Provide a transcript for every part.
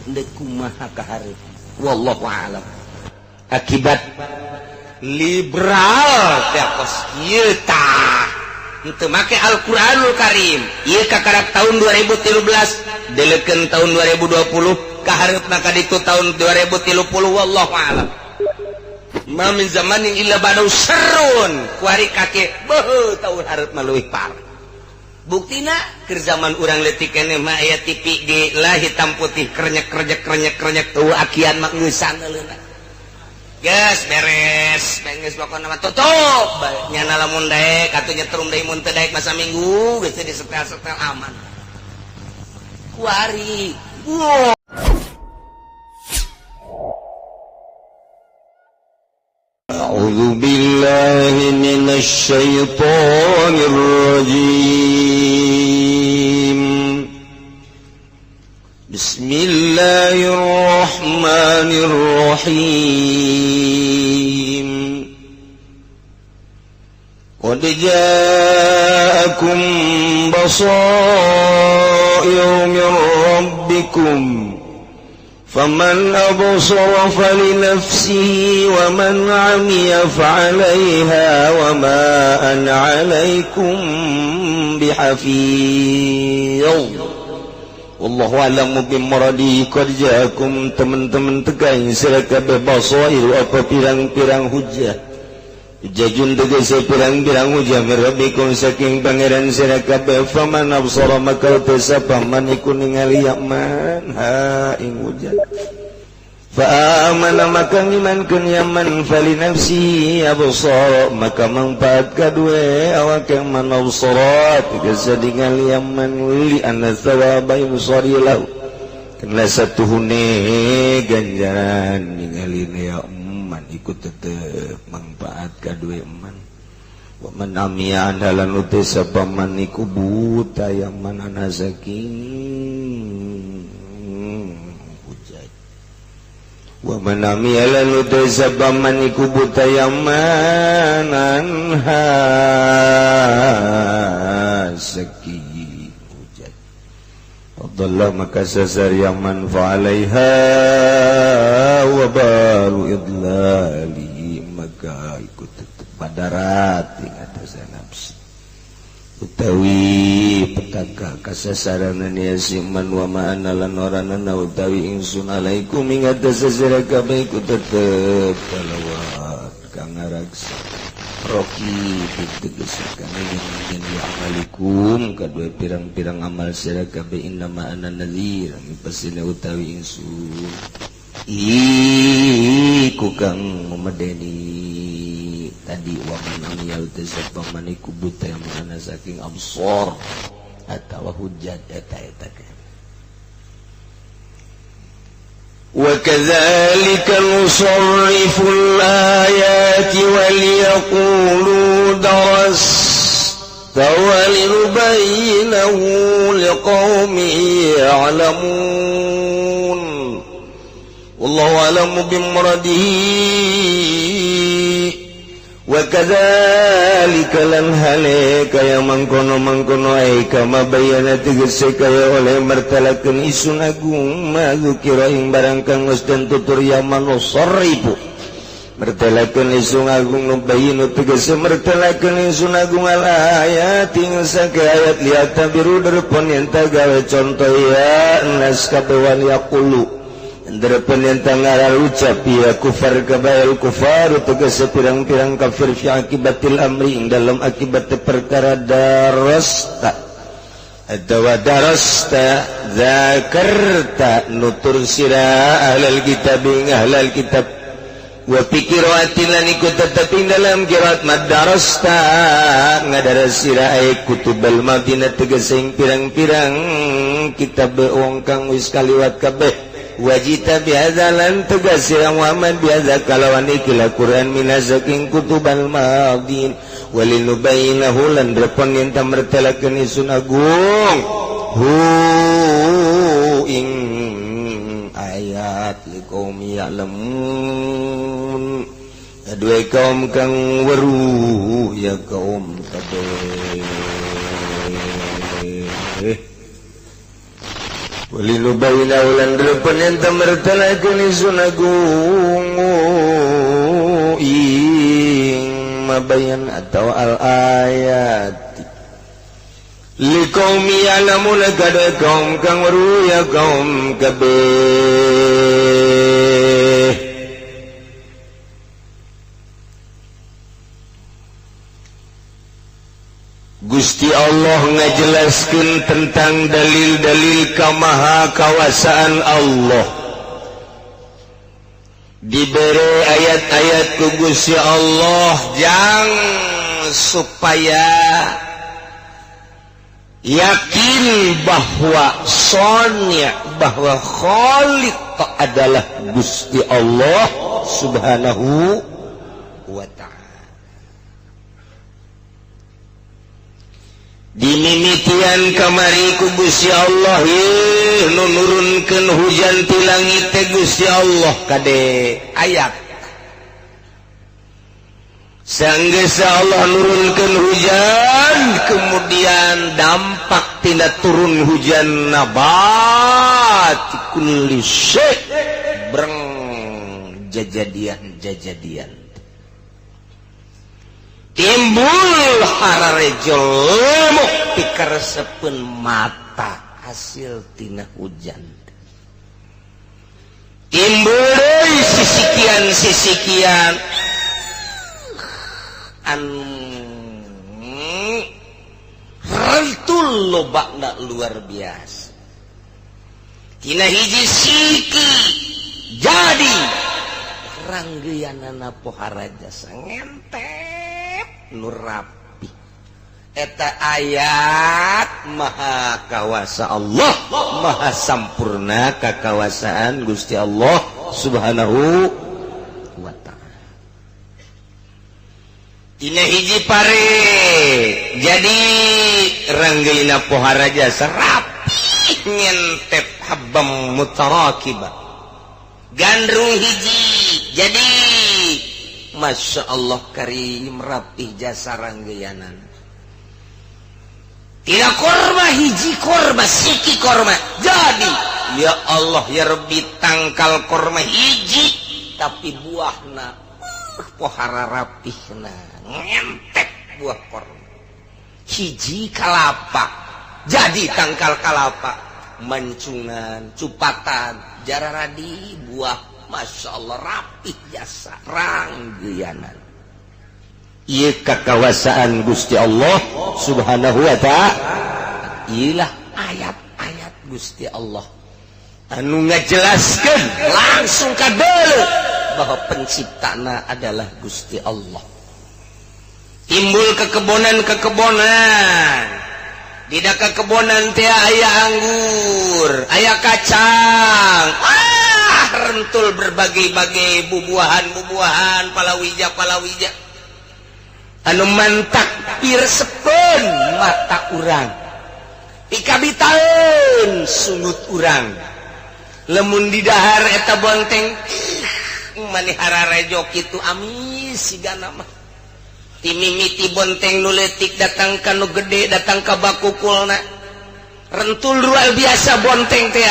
Deuk kumaha ka hareup, wallahu a'lam. Akibat liberal teh kos kieu tah, henteu make Al-Qur'anul Karim. Ieu kakarak tahun 2013, delekeun tahun 2020, ka hareupna ka ditu tahun 2030, wallahu a'lam. Ma min zamanin illa ba'dahu syarrun. Kuari kake beuh, tahun hareup mah leuwih parah. Buktina keur zaman urang leutik keneh mah aya TV ge lah hitam putih, krenyek krenyek krenyek krenyek, eueuh akian mah ngeusan leuna. Geus beres, geus pokona mah tutup. Nyana lamun daek atuh nyetrum deui, mun teu daek masa minggu geus teu disetel-setel aman. Kuari. Wow. أعوذ بالله من الشيطان الرجيم. بسم الله الرحمن الرحيم. قد جاءكم بصائر من ربكم، فمن أبصر فلنفسه ومن عمي فعليها وما أنا عليكم بحفيظ. والله أعلم بمراده. قد جاءكم teman-teman teka ing sira kabeh, basair apa pirang-pirang hujah, hujajun tegese pirang-pirang hujah, min rabbikum saking pangeran sira kabeh. Faman absara maka sapa man iku ningali ya man ha ing hujah, fa amana maka ngimankeun ya man, fali nafsihi absara maka manfaat kadue awak yang man absara tegese ningali ya man, li anna thawaba yusari lahu kena satuhune ganjaran ningali ya man iku tetep manfaat kadue man. Wa man amiya andalan uti sapa man iku buta ya man ana saking hujat. Wa man amiya lan uti sapa man iku buta ya man anha saking hujat, Fadalla maka sasar yang man fa'alaiha wa baru idlali maka ikut tetep padarat ing atas nafsu utawi petaka kasasaranan ya si man. Wa ma'ana lan oranana utawi ingsun alaikum ing atas sira kabeh iku tetep kalawat kang ngaraksa roki tegese kang ingin li amalikum kadue pirang-pirang amal sira kabeh. Innama ana nadhir pasina utawi ingsun iku kang memedeni tadi. Wa man amiyal sapa man iku buta yang mana saking absor atawa hujat eta eta. وكذلك نصرف الآيات وليقولوا درست ولنبينه لقوم يعلمون. والله أعلم بمراده. وكذلك lan hale kaya mangkono mangkono ai kama bayana tegese kaya oleh mertelakeun isun agung ma dzukira ing barang kang geus den tutur ya manusarrifu mertelakeun isun agung nubayinu tegese mertelakeun isun agung al ayat ing sake ayat liatabiru derpon yen gawe contoh ya nas kabewan yaqulu Ndrepen yang tangara ucap ya kufar kabail kufar tegese pirang-pirang kafir fi akibatil amri ing dalam akibat perkara darasta atawa darasta zakarta nutur sira ahlal kitab ing ahlal kitab wa fi qiraatin lan iku tetep ing dalam qiraat madarasta ngadaras sira ay kutubal madinah tegese ing pirang-pirang kitab wong kang wis kaliwat kabeh. Wajita bihaza lan tegas sira Muhammad bihaza kalawan ikilah Quran minazaking kutubal madin walinubayinahu lan repon yen tamertelakeun isun agung hu ing ayat liqaum ya'lamun kadue kaum kang weruh ya kaum kabeh. Walinubayna ulan delepan yang tamertalakeun isun agung ing mabayan atau al ayat liqaumi ya'lamuna kada kaum kang weruh ya kaum kabeh. Gusti Allah ngajelaskeun tentang dalil-dalil kamaha kawasaan Allah. Dibere ayat-ayat ku Gusti Allah jang supaya yakin bahwa sonya, bahwa Khaliq adalah Gusti Allah Subhanahu wa ta'ala. Dimimitian kamari ku Gusti Allah nu nurunkeun hujan ti langit teh Gusti Allah kade ayat. Sanggeus Allah nurunkeun hujan, kemudian dampak tina turun hujan nabat kulli syai' breng jajadian-jajadian. Timbul hararejo lemuk pikaresepeun mata hasil tina hujan. Timbul deui sisikian-sisikian anu rentul lobakna luar biasa. Tina hiji siki jadi ranggeanana pohara jasa ngentep nu rapi. Eta ayat maha kawasa Allah, maha sampurna kakawasaan Gusti Allah Subhanahu wa ta'ala. Tina hiji pare jadi ranggeuna pohara jasa rapi ngentep habam mutarakiba. Gandrung hiji jadi Masya Allah karim rapih jasa ranggeanan. Tina korma hiji korma siki korma jadi ya Allah ya Rabbi tangkal korma hiji tapi buahna pohara rapihna ngentek buah korma. Hiji kalapa jadi tangkal kalapa mancungan cupatan jararadi buah Masya Allah rapih jasa ranggeanan. Ieu kakawasaan Gusti Allah Subhanahu wa ta'ala. Iyalah ayat-ayat Gusti Allah anu ngajelaskeun langsung kadeuleu bahwa penciptana adalah Gusti Allah. Timbul kekebonan-kekebonan. Di kekebonan teh aya anggur, aya kacang, rentul berbagai-bagai bubuahan-bubuahan, palawija-palawija. Anu mantak piresepeun mata urang. Pikabitaeun sungut urang. Lemun didahar eta bonteng, manihara rejo kitu amis sigana mah. Timimiti bonteng nu leutik datang ka nu gede, datang ka bakukulna. Rentul luar biasa bonteng teh.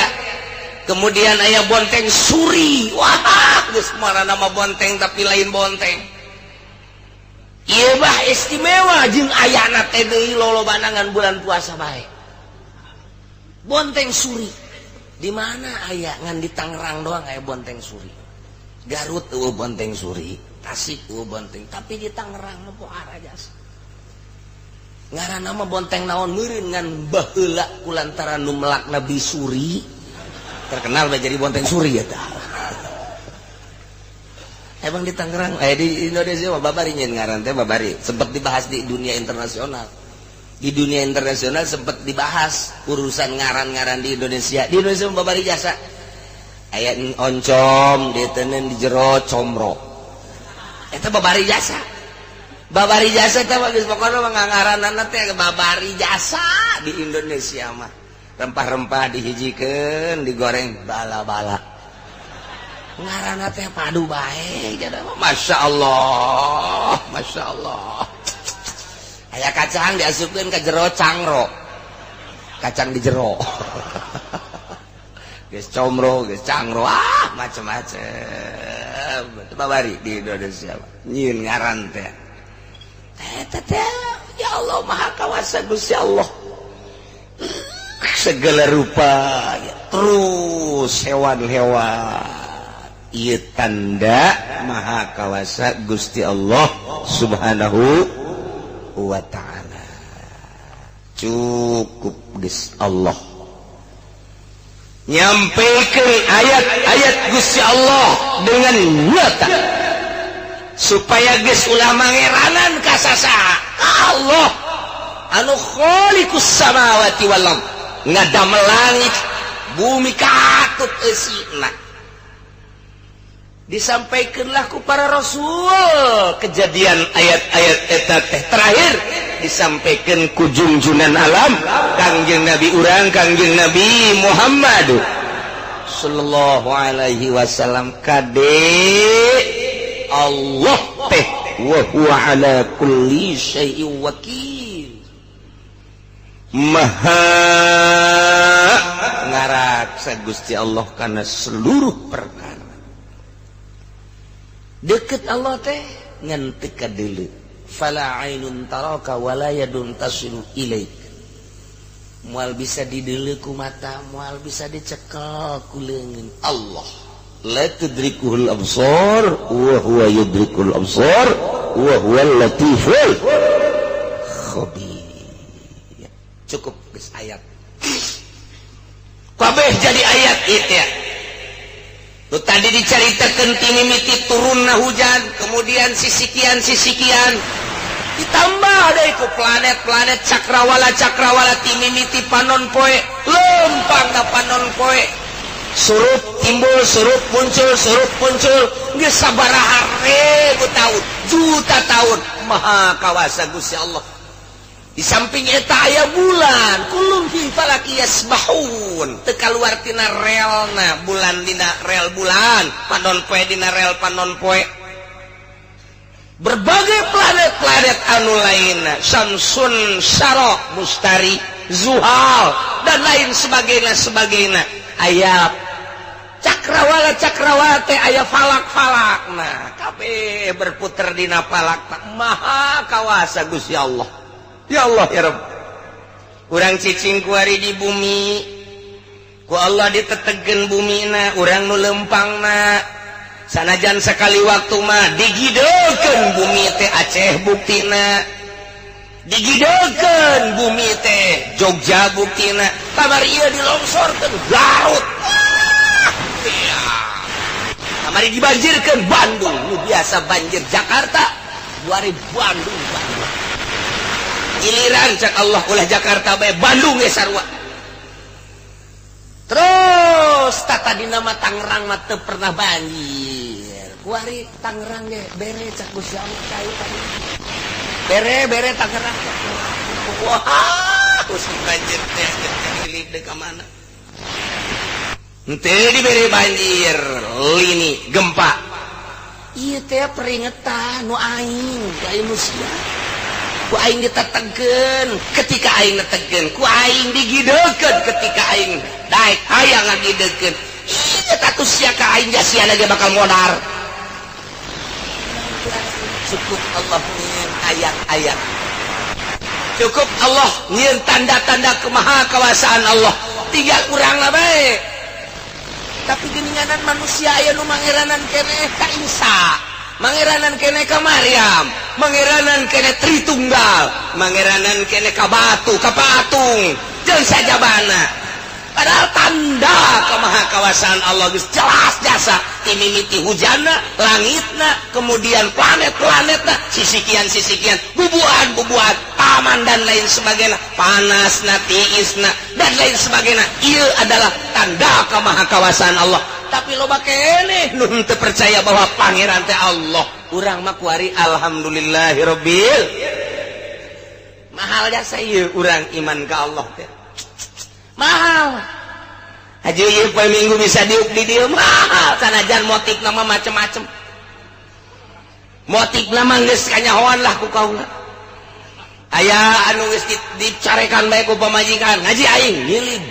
Kemudian aya bonteng suri. Wah, geus marana nama bonteng tapi lain bonteng. Ieu bah istimewa jeung ayana teh deui lolobanangan bulan puasa bae. Bonteng suri. Di mana aya ngan di Tangerang doang aya bonteng suri. Garut eueuh bonteng suri, Tasik eueuh bonteng, tapi di Tangerang mah pohara jasa. Ngaranna mah bonteng naon meureun ngan baheula kulantaran nu melakna bisuri terkenal bae jadi bonteng suri eta. Emang di Tangerang, di Indonesia mah babari nyeun ngaran teh babari, sempat dibahas di dunia internasional. Di dunia internasional sempat dibahas urusan ngaran-ngaran di Indonesia. Di Indonesia mah babari jasa. Aya oncom ditenen di jero comro. Eta babari jasa. Babari jasa teh geus pokona mah ngaranana teh babari jasa di Indonesia mah. Rempah-rempah dihijikeun, digoreng bala-bala. Ngaranna teh padu bae jadi mah Masya Allah, Masya Allah. Aya kacang diasupkeun ka jero cangro. Kacang di jero. Geus comro, geus cangro, ah, macem-macem. Babari di Indonesia nyieun ngaran teh. Eta teh, ya Allah, Maha Kawasa Gusti Allah. Segala rupa ya, terus hewan-hewan. Ieu tanda Maha Kawasa Gusti Allah Subhanahu wa Ta'ala. Cukup geus Allah nyampaikan ayat-ayat Gusti Allah dengan nyata supaya geus ulah mangeranan ka sasaha. Allah anu khaliqus samawati wal ard, ngadamel langit bumi katut eusina. Disampaikanlah ku para rasul kejadian ayat-ayat eta teh, terakhir disampaikan ku junjunan alam, Kangjeng Nabi urang, Kangjeng Nabi Muhammad sallallahu alaihi wasallam. Kade Allah teh wa huwa ala kulli syai'in wakil, maha ngaraksa Gusti Allah karena seluruh perkara. Deket Allah teh ngan teu kadeuleu. Fala ainun taraka wala yadun tasilu ilaik. Moal bisa dideuleu ku mata, moal bisa dicekel ku leungeun. Allah la tudrikuhul absar wa huwa yudrikul absar wa huwal latiful khabir. Cukup geus, ayat kabeh jadi ayat itu ya. Tuh, tadi diceritakan timimiti turunna hujan, kemudian sisikian sisikian, ditambah ada ku planet-planet, cakrawala cakrawala, timimiti panon poe lempang na panon poe, surup timbul, surup muncul, surup muncul, geus sabaraha ribu tahun, juta tahun. Maha kawasa Gusti Allah. Di samping eta aya bulan, kullun fi falaki yasbahun, teu kaluar tina relna. Bulan dina rel bulan, panon poe dina rel panon poe, berbagai planet-planet anu lainna, Samsun, Syarok, Mustari, Zuhal, dan lain sebagainya sebagainya. Aya cakrawala cakrawala teh, aya falak-falak. Nah, kabeh berputar dina falak. Maha kawasa Gusti Allah. Ya Allah, ya Rabb. Urang cicing kuari di bumi, ku Allah ditetegen bumina, urang nu lempangna. Sanajan sekali waktu mah digidekeun bumi teh. Aceh buktina digidekeun bumi teh, Jogja buktina, kamari ieu dilongsorkeun Garut. Wah, iya. Kamari dibanjirkeun Bandung, nu biasa banjir Jakarta, kuari Bandung. Bandung giliran cek Allah ulah Jakarta bae, Bandung ge sarua. Terus tata di nama Tangerang mah teu pernah banjir, kuari Tangerang ge bere cek Gusti Allah kai tadi bere bere Tangerang. Wah, musim banjir teh deui ka mana. Henteu dibere banjir, lini gempa. Ieu teh peringatan nu aing, ku aing manusia. Ku aing ditetegkeun, ketika aing netegkeun, ku aing digidekeun, ketika aing daek hayang ngagidekeun. Ieu tatu sia ka aing sia ge bakal modar. Cukup Allah nyieun ayat-ayat. Cukup Allah nyieun tanda-tanda kemahakawasaan Allah. Tinggal urang lah bae. Tapi geninganan manusia aya nu mangeranan keneh ka Isa, mangeranan keneh ka Maryam, mangeranan keneh Tritunggal, mangeranan keneh ka batu, ka patung, jeung sajabana. Padahal tanda kemahakawasaan Allah geus jelas jasa, timimiti hujanna, langitna, kemudian planet-planetna, sisikian sisikian, bubuhan-bubuhan, taman dan lain sebagainya, panasna, tiisna, dan lain sebagainya. Ieu adalah tanda kemahakawasaan Allah. Tapi loba keneh nu teu percaya bahwa pangeran teh Allah. Urang mah kuari alhamdulillahirabbil, mahal jasa ieu urang iman ka Allah teh. Mahal. Haji ieu poe Minggu bisa diuk di dieu mahal, sanajan motif nama macem-macem. Motif nama geus kanyahoan lah ku kaula. Aya anu geus dicarekan bae ku pamajikan, ngaji aing ngilib.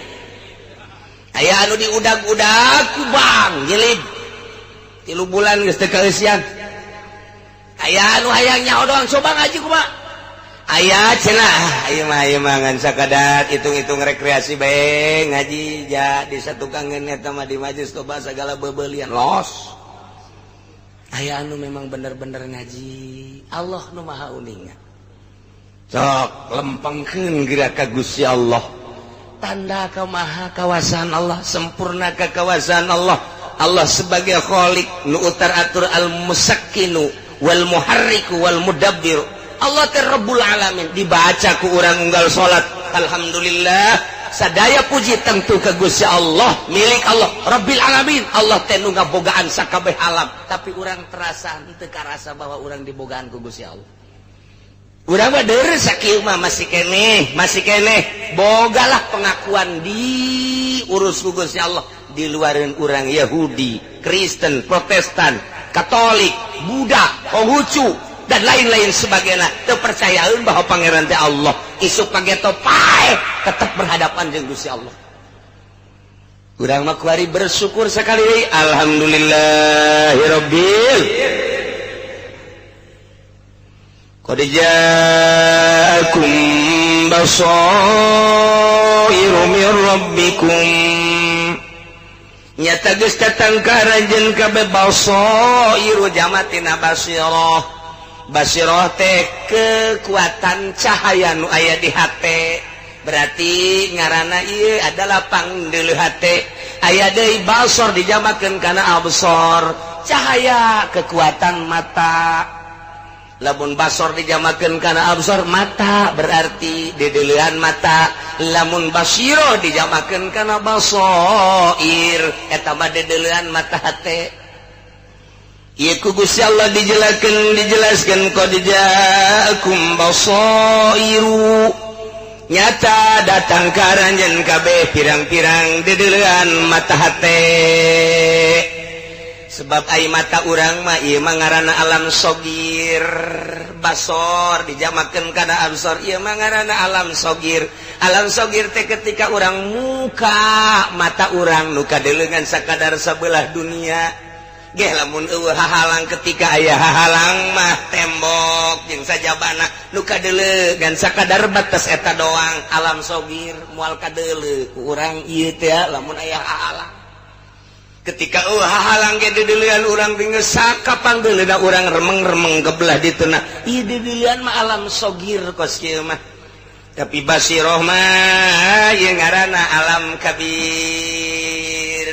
Aya anu diudag-udag ku bank jilid 3 bulan geus teu kaeusian. Aya anu hayang nyaho doang, coba ngaji kumaha. Aya cenah, ieu mah, ieu mah ngan sakadar hitung-hitung rekreasi bae ngaji ja di satukangeun eta mah, di majelis loba sagala bebelian los. Aya anu memang bener-bener ngaji, Allah nu Maha Uninga. Sok lempengkeun geura ka Gusti Allah, tanda kemaha kawasan Allah, sempurna kekawasan Allah. Allah sebagai Khalik nu utar atur, al musakkinu wal muharriku wal mudabbir. Allah teh Rabbul Alamin, dibaca ku urang unggal salat. Alhamdulillah, sadaya puji tentu ke Gusti Allah, milik Allah Rabbil Alamin. Allah teh nu ngabogaan sakabeh alam, tapi urang terasa teu karasa bahwa urang dibogaan ku Gusti Allah. Urang mah deres sakieu mah masih keneh, masih keneh bogalah pengakuan diurus ku Gusti Allah. Di luareun urang Yahudi, Kristen, Protestan, Katolik, Buddha, Konghucu, dan lain-lain sebagainya teu percayaeun bahwa Pangeran teh Allah. Isuk pageto paeh tetap berhadapan jeung Gusti Allah. Urang mah kuari bersyukur sekali, alhamdulillahirabbil. Qad ja'akum basairu min rabbikum, nyata geus datang ka aranjeun kabeh. Basairu jama tina basirah. Basirah teh kekuatan cahaya nu aya di hate, berarti ngaranna ieu adalah pangdeuleu hate. Aya deui basor dijamakeun kana absor, cahaya kekuatan mata. Lamun basor dijamakeun kana absor mata, berarti dedeulean mata. Lamun basiro dijamakeun kana basoir, eta mah dedeulean mata hate. Ieu ku Gusti Allah dijelaskeun, dijelaskeun qad ja'akum basairu, nyata datang ka aranjeun kabeh pirang-pirang dedeulean mata hate. Sebab ai mata urang mah ieu mah ngaranna alam sogir. Basor dijamakeun kana absor, ieu mah ngaranna alam sogir. Alam sogir teh ketika urang muka mata urang nu kadeuleuan sakadar sabelah dunia ge, lamun euweuh hahalang. Ketika aya hahalang mah, tembok jeung sajabana, nu kadeuleuan sakadar batas eta doang, alam sogir, moal kadeuleu ku urang ieu teh lamun aya hahalang. Ketika hahalang ge dideulean urang geus sakapangdeuleuna urang remeng-remeng ke belah dituna, ieu dideulean mah alam sogir kos kieu mah. Tapi basiroh mah ieu ngaranna alam kabir.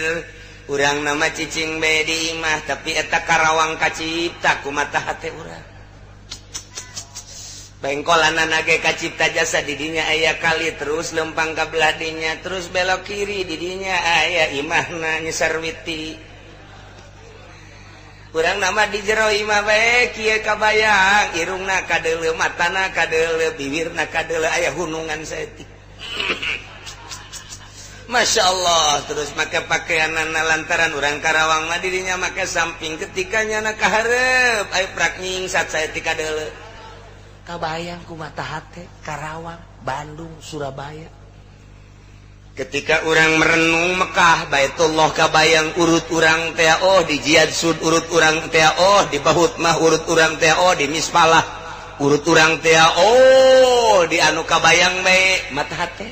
Urang nama cicing bae di imah, tapi eta Karawang kacipta ku mata hate urang. Bengkolanana ge kacipta jasa. Didinya aya kali, terus lempang ka belah dinya, terus belok kiri, didinya aya imahna Nyi Sarwiti. Urang nama di jero imah bae kieu kabayang, irungna kadeuleu, matana kadeuleu, bibirna kadeuleu, aya hunungan saeutik. Masya Allah. Terus make pakaianana, lantaran urang Karawang mah dirinya make samping, ketika nyana kaharep aya prak nyingsat saeutik, kadeuleu, kabayang ku mata hate Karawang, Bandung, Surabaya. Ketika urang merenung Mekah, Baitullah kabayang, urut urang teh oh di Jihad Sud, urut urang teh oh di Bahut mah, urut urang teh oh di Mispalah, urut urang teh oh di anu, kabayang bae mata hate.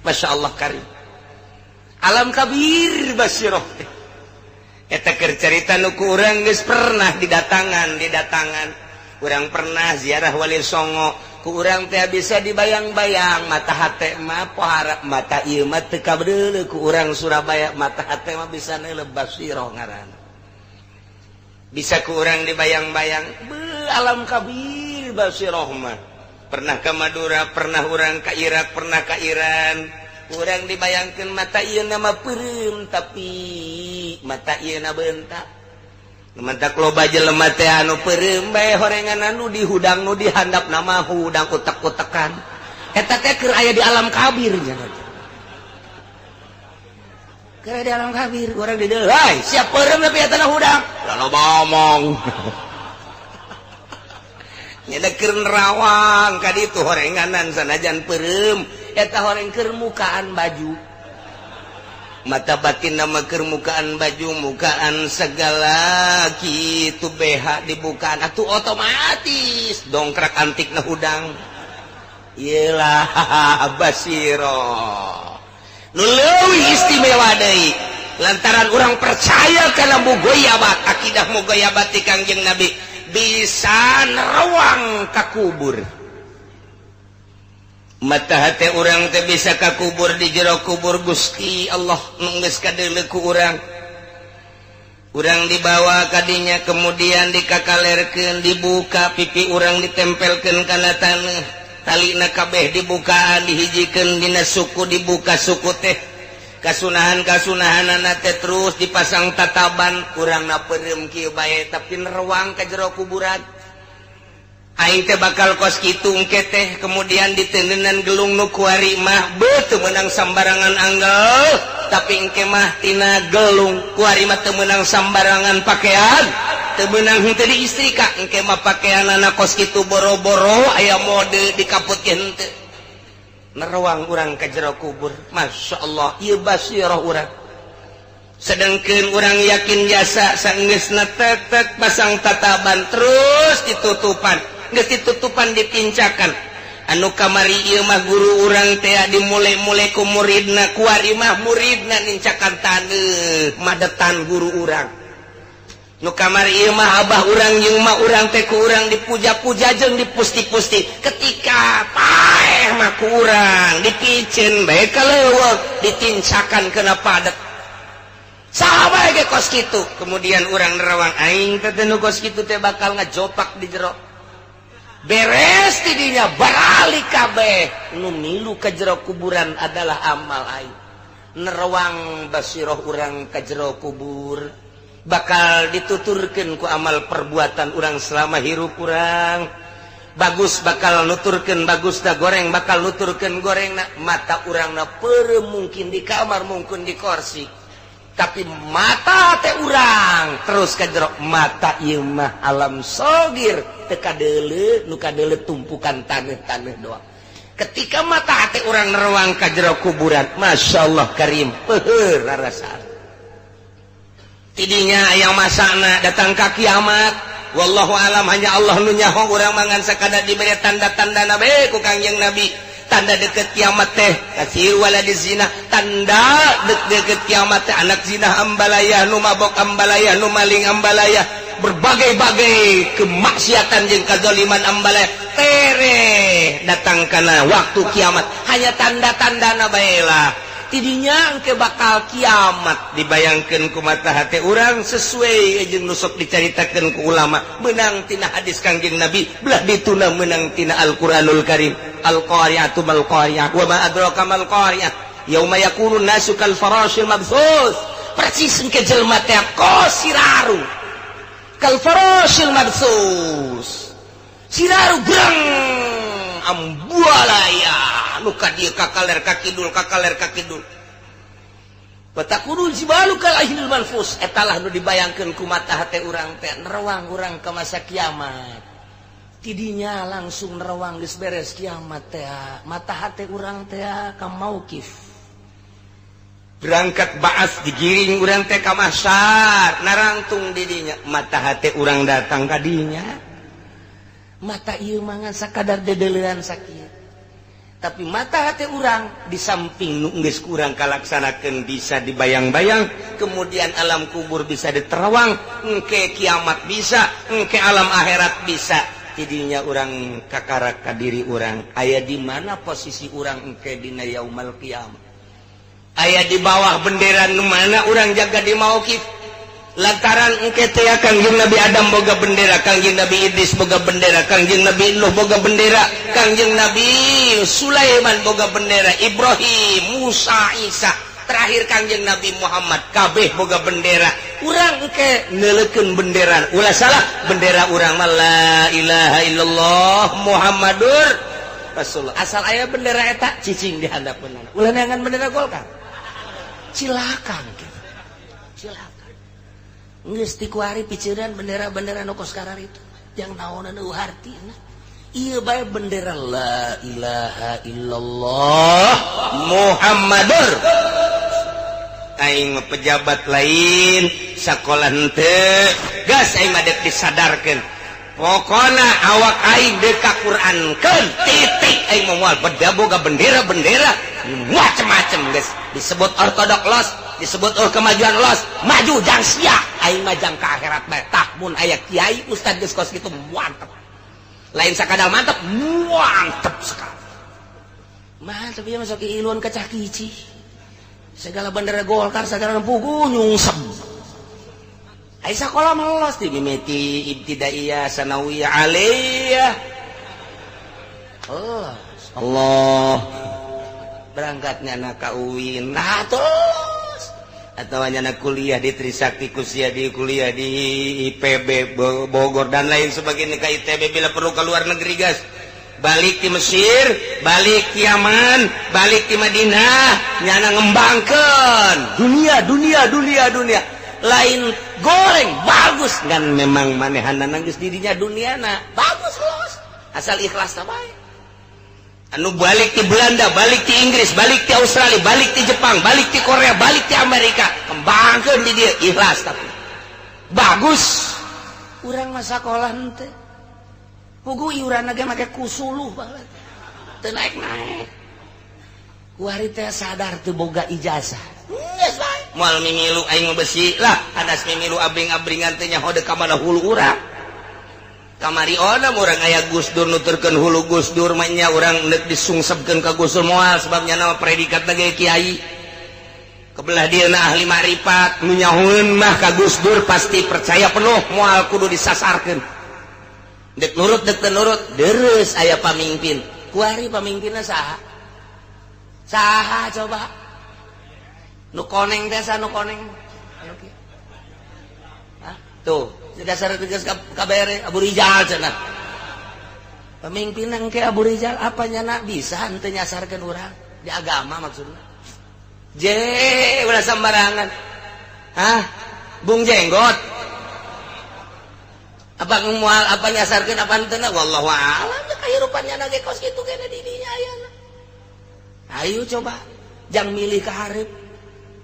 Masya Allah karim, alam kabir basiroh teh. Eta keur carita nu ku urang geus pernah didatangan. Didatangan urang pernah ziarah Wali Songo, ku urang teh bisa dibayang-bayang mata hate mah. Pohara mata ieu mah teu kabedeuleu ku urang Surabaya, mata hate mah bisa neuleuh. Basiroh ngaranna, bisa ku urang dibayang-bayang. Be, alam kabir basiroh mah. Pernah ke Madura, pernah urang ke Irak, pernah ke Iran. Urang dibayangkan mata ieu nama peureum, tapi mata ieu na bentak. Mentak loba jelema teh anu peureum bae horengan anu dihudang, nu dihandap nama hudang utek-utekan. Eta teh keur aya di alam kabir nya. Keur di alam kabir urang di dieu, "Hai, siap peureum tapi eta na hudang." Loba ngomong. Nya keur nerawang ka ditu horenganan sanajan peureum, eta horeng keur mukaan baju. Mata batin nama keur mukaan baju, mukaan segala kitu BH dibukaan atuh otomatis dongkrak antik na hudang. Iyalah basiro nu leuwih istimewa deui lantaran urang percaya kana mugoyabat, akidah mugoyabat ti Kangjeng Nabi bisa nerawang ka kubur. Mata hati urang teh bisa ka kubur, di jero kubur Gusti Allah nu geus kadeuleu ku urang. Urang dibawa kadinya, kemudian dikakalerkeun, dibuka pipi urang, ditempelkeun kana taneuh, talina kabeh dibukaan, dihijikeun dina suku, dibuka suku teh kasunahan kasunahanana teh, terus dipasang tataban. Urang na peureum kieu bae tapi nerawang ka jero kuburan. Aing teh bakal kos kitu engke teh. Kemudian ditendenan gelung nu kuari mah beuh teu meunang sambarangan anggel, tapi engke mah tina gelung kuari mah teu meunang sambarangan pakaian, teu meunang henteu diistrika. Engke mah pakaianana kos kitu, boro-boro aya mode dikaputkeun henteu. Nerawang urang ka jero kubur, Masya Allah, ieu basirah urang. Sedangkan urang yakin jasa sanggeusna tek tek pasang tataban, terus ditutupan, geus ditutupan dipincakan. Anu kamari ieu mah guru urang teh dimulai-mulai ku muridna, kuari mah muridna nincakan taneuh madetan guru urang. Nu kamari ieu mah abah urang jeung ma urang teh ku urang dipuja-puja jeung dipusti-pusti, ketika paeh mah ku urang dipiceun bae ka leuweung, ditincakan kena padet. Saha bae ge kos kitu. Kemudian urang nerawang, aing teh nu kos kitu teh bakal ngajopak di jero. Beres tidinya baralik kabeh nu milu ka jero kuburan adalah amal aing. Nerawang basiroh urang ka jero kubur bakal dituturkeun ku amal perbuatan urang selama hirup urang. Bagus bakal nuturkeun bagus da, goreng bakal nuturkeun goreng na. Mata urang na peureum mungkin di kamar, mungkin di kursi, tapi mata teh urang terus ka jero. Mata ieu mah alam sogir, teu kadeuleu, nu kadeuleu tumpukan taneuh-taneuh doang. Ketika mata hati urang nerawang ka jero kuburan, Masya Allah karim, peuheur rarasaan. Tidinya yang masana datang ka kiamat, wallahu alam, hanya Allah nu nyaho. Urang mangan sakadar diberi tanda-tanda nabi ku Kangjeng Nabi. Tanda deket kiamat teh kasir wala zina, tanda deket kiamat teh anak zina ambalaya, nu mabok ambalaya, nu maling ambalaya, berbagai-bagai kemaksiatan jeung kazaliman ambalaya tere datang kana waktu kiamat. Hanya tanda-tanda bae lah. Tidinya engke bakal kiamat dibayangkeun ku mata hati urang sesuai jeung nu sok dicaritakeun ku ulama, menang tina hadis Kangjeng Nabi, belah dituna menang tina Al-Qur'anul Karim. Al-qari'atu mal qari'ah wa ma adraka mal qari'ah yauma yakunu nasu kal farashil mabthus. Persis engke jelema teh kos siraru, kal farashil mabthus, siraru greng ambualaya nu ka dieu ka kaler ka kidul, ka kaler ka kidul. Watakunul jibalu kal ihnil manfus. Etalah nu dibayangkeun ku mata hate urang teh, nerawang urang ke masa kiamat. Tidinya langsung nerawang geus beres kiamat teh, mata hate urang teh ka mauqif, berangkat baas, digiring urang teh ka mahsyar, narangtung didinya mata hate urang datang ka dinya. Mata ieu mangan sakadar dedeleuan sakieu, tapi mata hati urang di samping nu geus kurang kalaksanakeun bisa dibayang-bayang, kemudian alam kubur bisa diterawang, engke kiamat bisa, engke alam akhirat bisa. Tidinya urang kakarak ka diri urang aya di mana posisi urang engke dina yaumal kiamat, aya di bawah bendera nu mana urang jaga di mauqif. Lantaran engke teh Kangjeng Nabi Adam boga bendera, Kangjeng Nabi Idris boga bendera, Kangjeng Nabi Nuh boga bendera, Kangjeng Nabi Sulaiman boga bendera, Ibrahim, Musa, Isa, terakhir Kangjeng Nabi Muhammad, kabeh boga bendera. Urang engke neuleukeun bendera, ulah salah bendera urang mah la ilaha illallah Muhammadur Rasulullah. Asal aya bendera eta cicing di handapeun, ulah neangan bendera Golkar, silakan silakan. Geus ti kuari piceran bendera-bendera nu kos itu yang naonan eueuh hartina. Ieu bae bendera la ilaha illallah Muhammadur. Aing pejabat lain sekolah henteu gas aing mah dek disadarkeun pokona awak aing dek ka Qur'ankeun titik. Aing mah moal beda boga bendera-bendera macem-macem geus disebut ortodok los, disebut oh kemajuan los, maju jang sia, aing mah jang ka akhirat bae. Tah mun aya kiai ustad geus kos kitu mantep, lain sakadar mantep, mantep sekali, mantep ya. Masuk iluan kacah kici segala bendera Golkar segala pugu nyungsep. Ai sakola mah lolos di mimiti ibtidaiyah, sanawiyah, aliyah. Allah Allah berangkatnya anak ka UIN, nah terus atau hanya kuliah di Trisakti, kuliah di kuliah di IPB Bogor dan lain sebagainya, ke ITB, bila perlu ke luar negeri. Gas balik di Mesir, balik di Yaman, balik di Madinah, nyana ngembangkan dunia dunia dunia dunia lain goreng bagus kan. Memang manehana geus didinya duniana bagus los, asal ikhlas bae. Anu balik di Belanda, balik di Inggris, balik di Australia, balik di Jepang, balik di Korea, balik di Amerika, kembangkan di dia ikhlas tapi bagus. Urang masa sekolah henteu pugu, iuran ge make kusuluh banget, teu naik-naik. Kuari teh sadar teu boga ijazah. Geus bae moal mimilu aing mah, besi lah hadas mimilu abring-abringan teh nyaho deuk ka mana hulu urang. Kamari ona urang aya Gus Dur nuturkeun hulu Gus Dur mah nya urang neuk disungsepkeun ka Gus Dur moal, sebabnya nama predikat ge kiai kebelah dia na ahli makrifat nu nyahoeun mah ka Gus Dur pasti percaya penuh, moal kudu disasarkeun, dek nurut dek teu nurut. Deres aya pamimpin kuari, pamimpinna saha saha coba? Nu koneng teh nu koneng? Hah? Tuh dasar tegas kabere Abu Rijal cenah pemimpin ke Abu Rijal apa nyana bisa henteu nyasarkeun urang di agama maksudnya je ulah sembarangan. Hah, Bung Jenggot apa mual apa nyasarkeun apa henteu, wallahu a'lam. Kehidupannya ge kos kitu kene di dinya ayeuna. Ayo coba jang milih ka hareup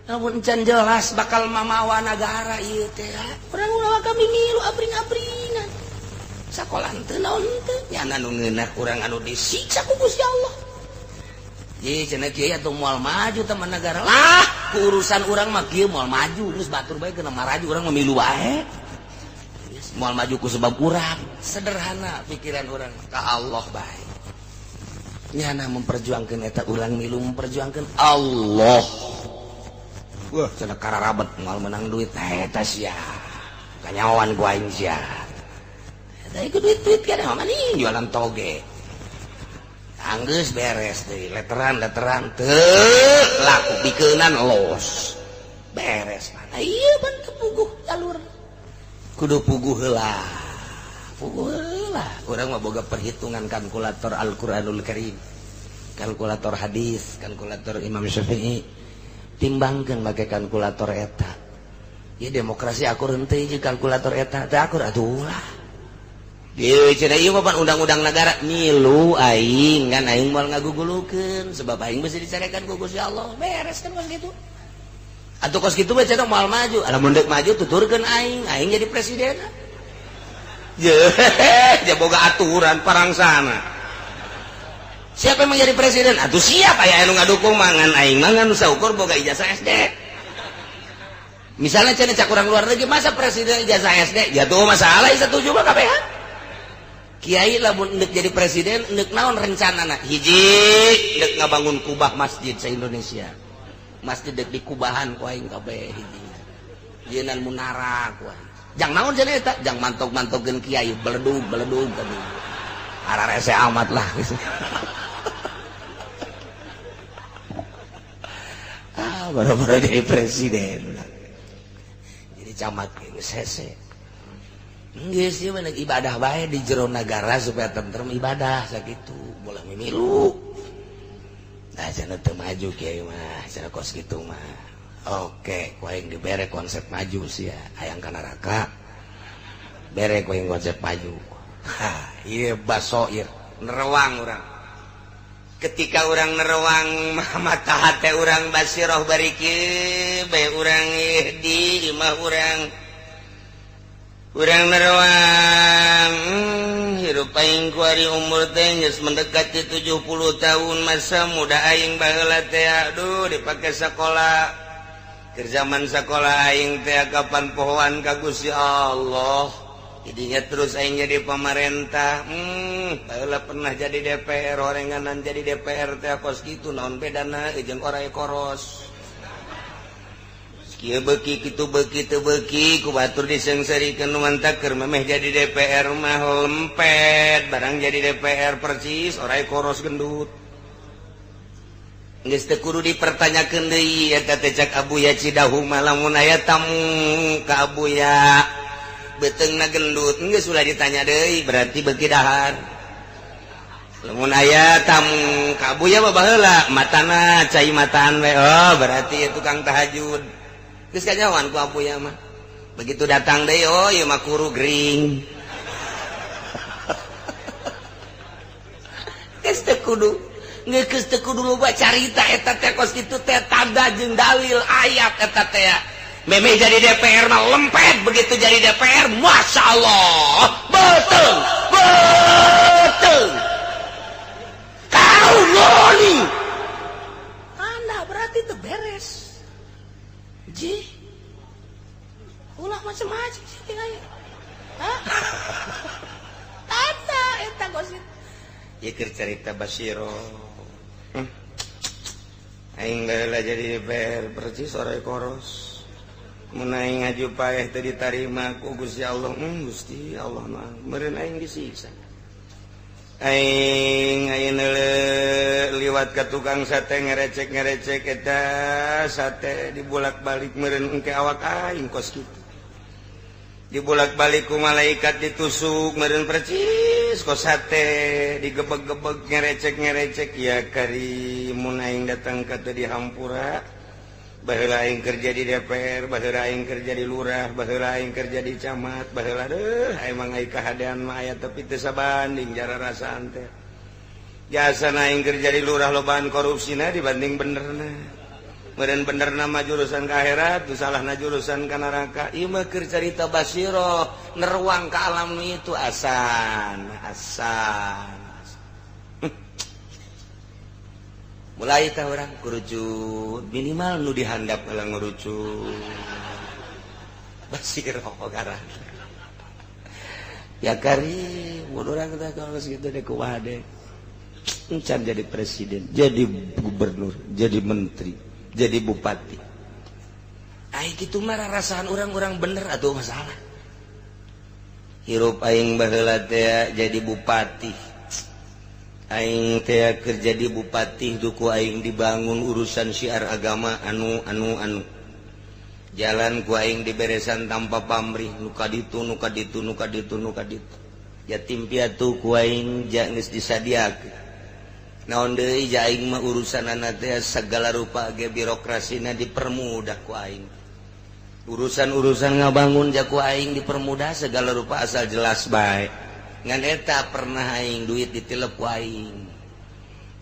namun can jelas bakal mamawa nagara ieu teh. Urang ulah kami milu abring-abringan, sakola henteu naon henteu, nyana nu ngeunah urang anu disiksa ku Gusti Allah. Ye cenah kieu atuh moal maju teman negara lah ku urusan urang mah kieu moal maju, geus batur bae kena maraju, urang mah milu bae moal maju ku sebab urang. Sederhana pikiran urang, ka Allah bae nyana memperjuangkan eta, urang milu memperjuangkan Allah. Wah cenah kararabet moal menang duit eta sia kanyawan ku aing sia eta ikut duit-duit kan mah nih jualan toge. Anggeus beres deui letteran letteran teu laku bikeunan los beres mana ieu ban kepuguh jalur kudu puguh heula, puguh heula. Urang mah boga perhitungan kalkulator Al-Qur'anul Karim, kalkulator hadis, kalkulator Imam Syafi'i, timbangkeun make kalkulator eta. Ya demokrasi akur henteu jeung kalkulator eta teu akur atuh ulah. Ieu cenah ieu mah undang-undang negara milu aing kan aing moal ngagugulukeun sebab aing besi dicarekan ku Gusti Allah, beres kan kos kitu. Atuh kos kitu mah cenah moal maju, lamun deuk maju tuturkeun aing, aing jadi presiden. Je, dia boga aturan parang sana. Siapa yang menjadi presiden? Atuh siap aya anu ngadukung mangan aing mangan saukur boga ijazah SD. Misalnya cenah cak urang luar negeri, masa presiden ijazah SD? Ya tuh masalah setuju mah KPH. Kiai lamun endek jadi presiden endek naon rencanana? Hiji, endek ngabangun kubah masjid se Indonesia. Masjid dek di kubahan ku aing kabeh hiji. Jieunnan munara ku aing. Jang naon cenah eta? Jang mantok-mantogkeun kiai beledug beledug tadi. Ararese amat lah. Ah, baru-baru jadi presiden. Jadi camat geus hese. Geus ieu mah ibadah bae di jero nagara supaya tentrem ibadah sakitu, boleh mimilu. Nah, cenah teu maju kiai mah, cenah kos kitu mah. Oke, ku aing dibere konsep maju sia, hayang ka neraka. Bere ku aing konsep maju. Ha, ieu basoir, nerewang urang. Ketika urang nerowang mata hate urang basiroh bari kieu bae urang di imah urang urang nerowang hirup aing kuari umur teh geus mendekati 70 tahun masa muda aing baheula teh aduh dipake sakola keur zaman sakola aing teh kapan pohoan ka Gusti Allah. Jadinya terus aing jadi pemerintah. Baheula pernah jadi DPR, orenganan jadi DPR teh kos kitu naon bedana jeung oray koros. Kieu beuki kitu beuki teu beuki ku batur diseungseurikeun nu mantak keur memeh jadi DPR mah lempet, barang jadi DPR persis oray koros gendut. Geus teu kudu dipertanyakeun deui eta teh cak Abuya Cidahu mah lamun aya tamu ka Abuya beuteungna gendut geus ulah ditanya deui berarti beuki dahar. Lamun aya tamu ka Abuya mah baheula matana cai mataan we, oh berarti ieu tukang tahajud. Geus kanyawan ku Abuya mah. Begitu datang deui oh ieu mah kuru gering. Geus teu kudu geus teu kudu loba carita eta teh kos kitu teh tanda jeung dalil ayat eta teh. Memeh jadi DPR mah lempet, begitu jadi DPR Masya Allah betul betul kau loli anda berarti itu beres ji ulah macam-macam sih tinggal tanda eta gosip ya keur carita Basiro aing baheula jadi DPR persis oray koros. Mun aing ngaju paeh teu ditarima ku Gusti Allah, Gusti Allah mah meureun aing disiksa. Aing ayeuna liwat ka tukang sate ngerecek-ngerecek eta sate dibolak-balik meureun engke awak aing kos kitu. Dibolak-balik ku malaikat ditusuk meureun percis kos sate digebeg-gebeg ngerecek-ngerecek ya kari mun aing datang ka teu dihampura. Baheula aing kerja di DPR, baheula aing kerja di lurah, baheula aing kerja di camat, baheula deuh emang aing kahadean mah aya tapi teu sabanding jara rasaan teh. Jasana aing kerja di lurah lobaan korupsina dibanding benerna. Meureun benerna mah jurusan ka akhirat, tu salahna jurusan ka neraka. Ieu mah keur carita basiroh, neruang ka alam itu asan, asan. Mulai tah orang kerucut minimal nu dihandap kalau ngerucut basiroh garang ya kari mun urang teh kalau segitu deh kumaha deh encan jadi presiden, jadi gubernur, jadi menteri, jadi bupati. Ai kitu mah rarasaan urang-urang bener atuh masalah. Hirup aing baheula teh jadi bupati. Aing teh kerja di bupati duku aing dibangun urusan syiar agama anu anu anu jalan ku aing diberesan tanpa pamrih nu ka ditu nu ka ditu nu ka ditu nu ka ditu yatim piatu ku aing geus disadiakeun naon deui ja aing mah urusanana teh segala rupa ge birokrasina dipermudah ku aing urusan-urusan ngabangun ja ku aing dipermudah segala rupa asal jelas bae. Ngan eta pernah aing duit ditilep ku aing.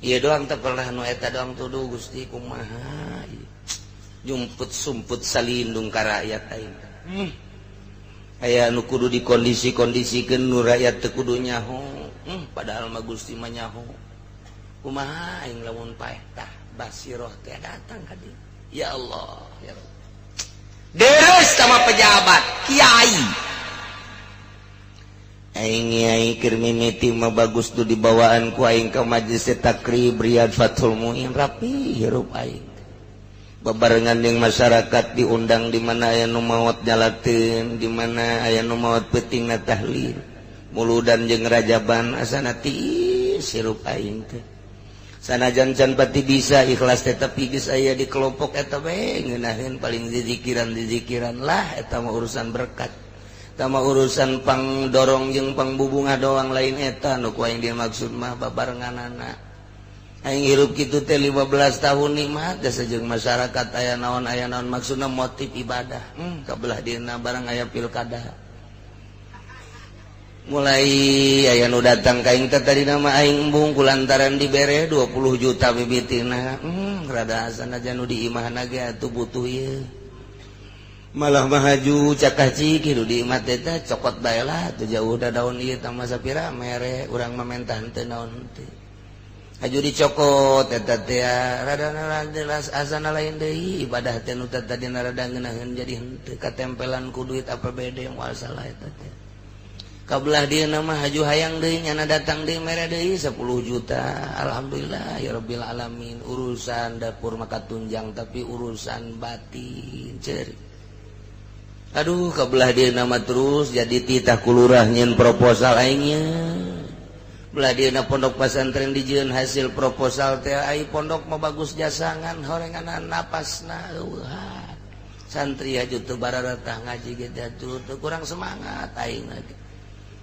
Ieu doang teh pernah nu eta doang tuduh Gusti kumaha. Jumput sumput salindung ka rakyat aing. Aya nu kudu dikondisi-kondisikeun nu rakyat teu kudu nyaho. Padahal mah Gusti mah nyaho. Kumaha aing lamun paeh tah basiroh teh datang ka dieu. Ya Allah, ya Rabb. Deres sama pejabat, kiai. Aing aing keur mimiti mah bagus tuh dibawaan ku aing ka majelis takrib Riyad Fathul Muin rapi hirup aing. Babarengan jeung masyarakat diundang di mana aya nu maot nyalateun, di mana aya nu maot peutingna tahlil. Muludan jeung rajaban asana tiis hirup aing teh. Sanajan can pati bisa ikhlas teh tapi geus aya di kelompok eta we ngeunaheun paling dizikiran-dizikiran lah eta mah urusan berkat. Tama urusan pang dorong jeung pang bubunga doang lain eta nu ku aing dimaksud mah babarenganana. Aing hirup kitu teh 15 tahun nikmat jasa jeung masyarakat aya naon maksudna motif ibadah. Kabelah dieuna barang aya pilkada. Mulai aya nu datang ka aing teh, tadi nama aing embung kulantaran dibere 20 juta bibitina. Rada asana nu di imahna ge atuh butuh ieu. Malah mahaju cakah cik nu di imah teh, cokot bae lah teu jauh da daun ieu tah sapira mere urang mah mentah teu naon teh. Haju dicokot eta teh, rada asana lain deui ibadah teh, nu tadi rada ngeunaheun jadi henteu, katempelan ku duit APBD, moal salah eta teh. Kabelah dia nama haju hayang deui, nyana datang deui, mere deui 10 juta. Alhamdulillah ya rabbil alamin, urusan dapur maka tunjang, tapi urusan batin ceri. Aduh, kabelah dia nama terus jadi titah ku lurah nyieun proposal aingnya. Belah dia na pondok pesantren dijieun hasil proposal teh, ai pondok mah bagus jasangan horengan napasna eueuh, santri haju teu bararatah ngaji ge atuh kurang semangat aing lagi.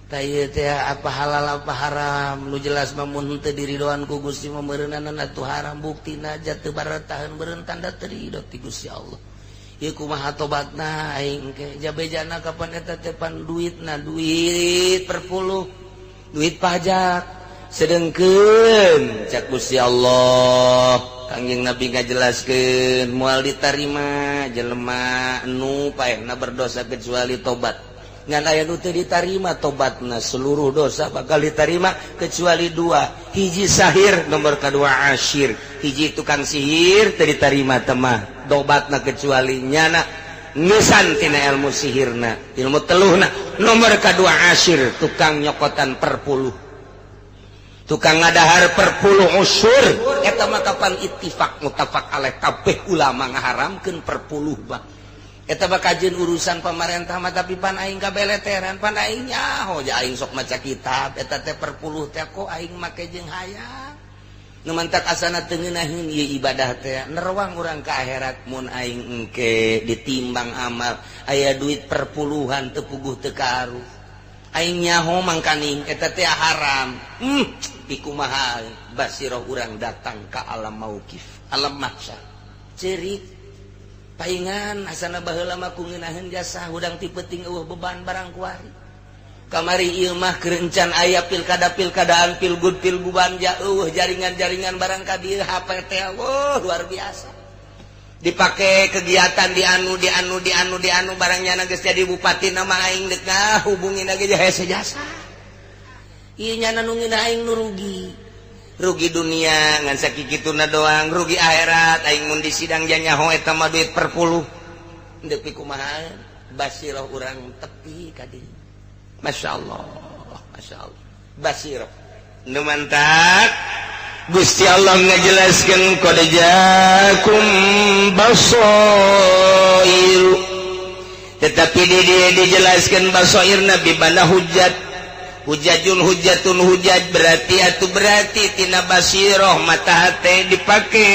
Apa halal apa haram, lu jelas mun teu diridoan ku Gusti mah meureunana atuh haram. Buktina aja teu barataheun, beureun tanda teu ridho ti Gusti Allah. Ieu kumaha tobatna aing ke jabejana kapan eta teh? Pan duitna duit perpuluh, duit pajak. Sedengkeun cak Gusti Allah, Kangjeng Nabi ngajelaskeun, moal ditarima jelema nu paehna berdosa kecuali tobat. Ngan aya nu teu ditarima tobatna, seluruh dosa bakal ditarima kecuali dua: hiji sahir, nomor kedua asyir. Hiji tukang sihir, teu ditarima temah tobatna kecuali nyana ngesan tina ilmu sihirna, ilmu teluhna. Nomor kedua asyir, tukang nyokotan perpuluh, tukang ngadahar perpuluh, usur. Eta mah kapan ittifaq muttafaq alaih, kabeh ulama ngaharamkeun perpuluh. Bah, eta bakal urusan pemerintah mah, tapi pan aing kabeleteran, pan aing nyaho ja, aing sok maca kitab eta teh, perpuluh teh kok aing make jeung hayang nu mantak asana teu ngeunaheun ieu ibadah teh. Nerawang urang ka akhirat mun aing engke ditimbang amal aya duit perpuluhan, teu puguh teu karuh aing nyaho, mangkaning eta teh haram. Ikumaha basiroh urang datang ka alam mauqif, alam mahsyar, cerik paingan asana. Baheula mah ku ngeunaheun jasa hudang ti peuting eueuh beban barang kuari. Kamari ieu mah keur encan aya pilkada pilkadaan, pilgub pilguban, ja eueuh jaringan-jaringan barang ka dieu. HP teh, wah, luar biasa dipake kegiatan di anu di anu di anu di anu barangnya. Geus jadi bupati nama aing deuk ngahubungin lagi hese jasa. Ieu nyana nu ngeunah aing nu rugi, rugi dunia ngan sakituna doang, rugi akhirat aing mun di sidang nyaho eta mah duit perpuluh. Deui kumaha basiroh urang tepi ka dieu? Masya Allah, Masya Allah, basiroh nu mantak Gusti Allah ngajelaskeun, qad jaakum basoir. Tetapi di dia dijelaskan basoir nabi mana hujat hujajun hujatun hujat, berarti atau berarti tina basiroh mata hati dipake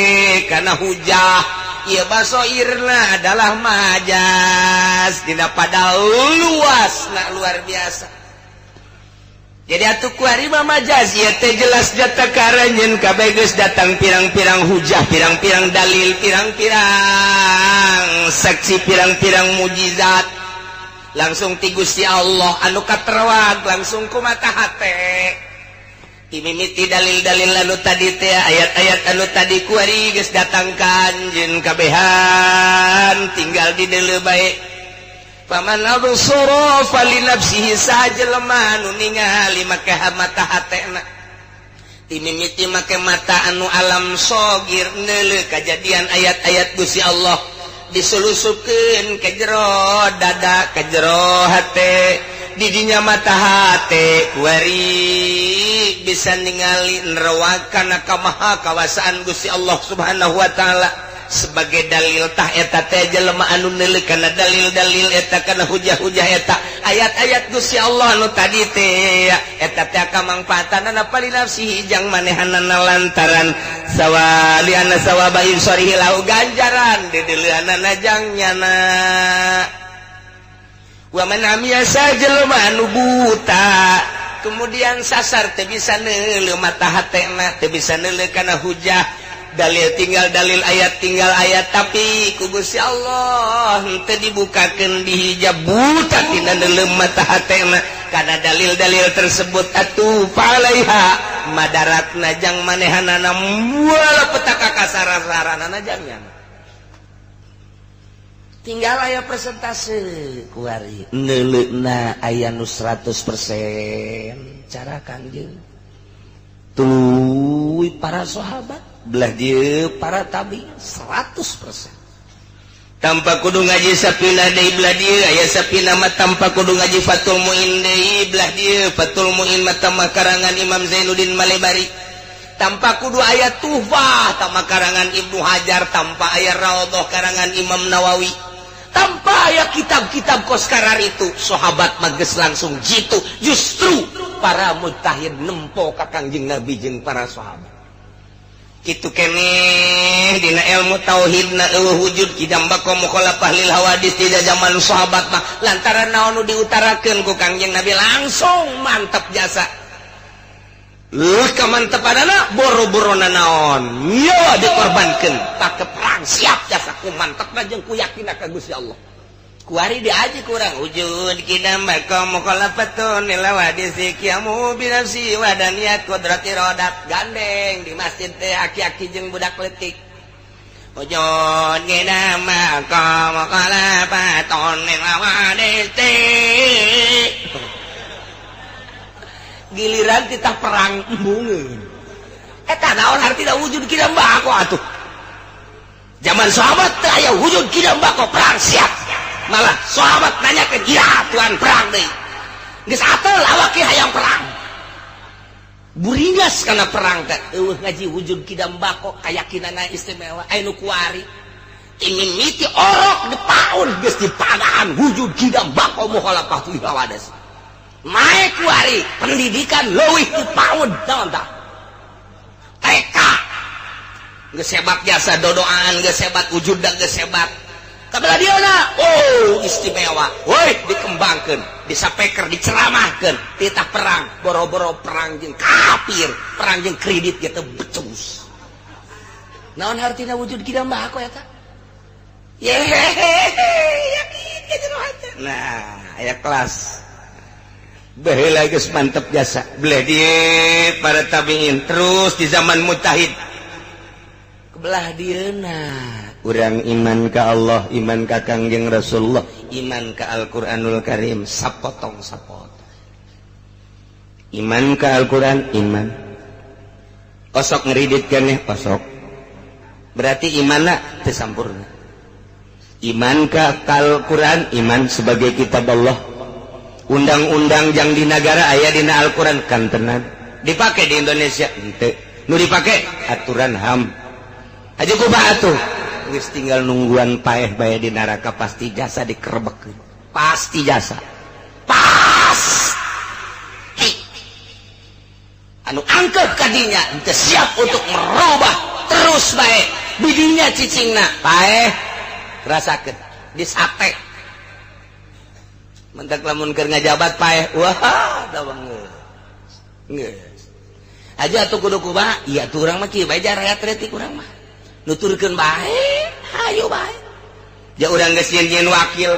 karena hujah. Iya, basoirna adalah majas tina pada luas nah luar biasa. Jadi atuh kuari mah majaz ieu teh jelas data karanjeun kabeh geus datang pirang-pirang hujah, pirang-pirang dalil, pirang-pirang saksi, pirang-pirang mujizat langsung ti Gusti Allah anu katerawag langsung ku mata hate. Timimiti dalil-dalil anu tadi teh, ayat-ayat anu tadi kuari geus datang ka anjeun kabehan, tinggal di deuleu bae. Faman absara fali nafsihi, sajelema anu ningali make mata hatena, timimiti make mata anu alam sogir neuleuh kajadian ayat-ayat Gusti Allah diselusupkeun ke jero dada, ke jero hate, didinya mata hate kuari bisa ningali nerawang kamaha kawasaan Gusti Allah Subhanahu wa taala. Sebagai dalil tah eta teh jelema anu neuleuh kana dalil-dalil eta, kana hujah-hujah eta, ayat-ayat Gusti Allah anu tadi teh, eta teh kamangfaatanana fali nafsihi jang manehanana, lantaran sawali anna sawaba ibsarihi lahu, ganjaran dideuleuhanana jang nyana. Wa man amiya, jelema anu buta kemudian sasar, teu bisa neuleuh mata hatena, teu bisa neuleuh kana hujah dalil, tinggal dalil ayat, tinggal ayat, tapi ku Gusti Allah teu dibukakeun dihijab, buta tina neuleuh mata hatena. Karena dalil-dalil tersebut atuh falaiha madarat najang manehanana muala petaka kasara-sarana jangnya. Tinggal aya presentase kuari neuleuna aya nu 100% cara Kangjeng. Tuluy para sahabat belah dieu para tabi 100%. Tanpa kudu ngaji Sapina deui belah dieu aya Sapina mah, tanpa kudu ngaji Fathul Muin deui belah dieu Fathul Muin mah tambah karangan Imam Zainuddin Malebari, tanpa kudu aya Tuhfah tambah karangan Ibnu Hajar, tanpa aya Raudhah karangan Imam Nawawi, tanpa aya kitab-kitab kos kararitu, sahabat mah geus langsung jitu. Justru para mujtahid nempo ka Kangjeng Nabi jeung para sahabat. Kitu keneh dina ilmu tauhid na euweuh wujud qidam baqa mukhalafah lil hawadis di zaman sahabat mah, lantaran naon nu diutarakeun ku Kangjeng Nabi langsung mantep jasa. Leuh kamantepanana boro-boro naon nyawa dikorbankeun pake perang siap jasa ku mantepna jeung ku yakinna ka Gusti Allah. Kuari diaji kurang wujud qidam baqa mukhalafatun lil hawadis qiyamu bi nafsi wadaniyat qudrat iradat, gandeng di masjid teh aki-aki jeung budak leutik. Wujud qidam baqa mukhalafatun lil hawadis, giliran kita perang embungeun eta naon hartina wujud qidam baqa atuh. Zaman sahabat teh aya wujud qidam baqa, perang siap. Malah sahabat nanya ke dia, "Tuan, perang deui?" Geus atel awak hayang perang, buringas karena perang teh. Euweuh ngaji wujud qidam baqa, kayakinana istimewa. Aya nu kuari mimiti orok di paun geus dipadaan wujud qidam baqa mukhalafah lil hawadis. Naik kuari pendidikan leuwih di paun naon tah, TK geus hebat jasa dodoan, geus hebat wujud, geus hebat kabelah dieuna. Oh, istimewa woi, dikembangkeun, disapeker, diceramahkeun titah perang, boro-boro perang jeung kafir, perang jeung kredit gitu becus. Naon hartina wujud qidam baqa eta? Yehehe, yakin ka jero hate. Nah, aya kelas baheula geus mantep jasa belah dieu para tabiin, terus di zaman mujtahid kebelah dieuna urang iman ka Allah, iman ka Kangjeng Rasulullah, iman ka Al-Qur'anul Karim sapotong sapotong. Iman ka Al-Qur'an, iman osok ngeridit keneh osok, berarti imanna teu sampurna. Iman ka Al-Qur'an, iman sebagai kitab Allah, undang-undang yang di negara aya dina Al-Qur'an kan tenan dipakai di Indonesia henteu, nu dipake aturan HAM aja. Kumaha atuh? Geus tinggal nungguan paeh bae di neraka, pasti jasa dikerebek, pasti jasa, pasti anu angkeuh kadinya henteu siap untuk merubah terus bae bidinya cicingna paeh rasakeun disate mentak lamun keur ngajabat paeh. Wah, da geus aja atuh kudu kumaha. Iya tuh, urang mah kieu bae, rakyat leutik urang mah nuturkeun bae, hayu bae ja. Urang geus nyieun wakil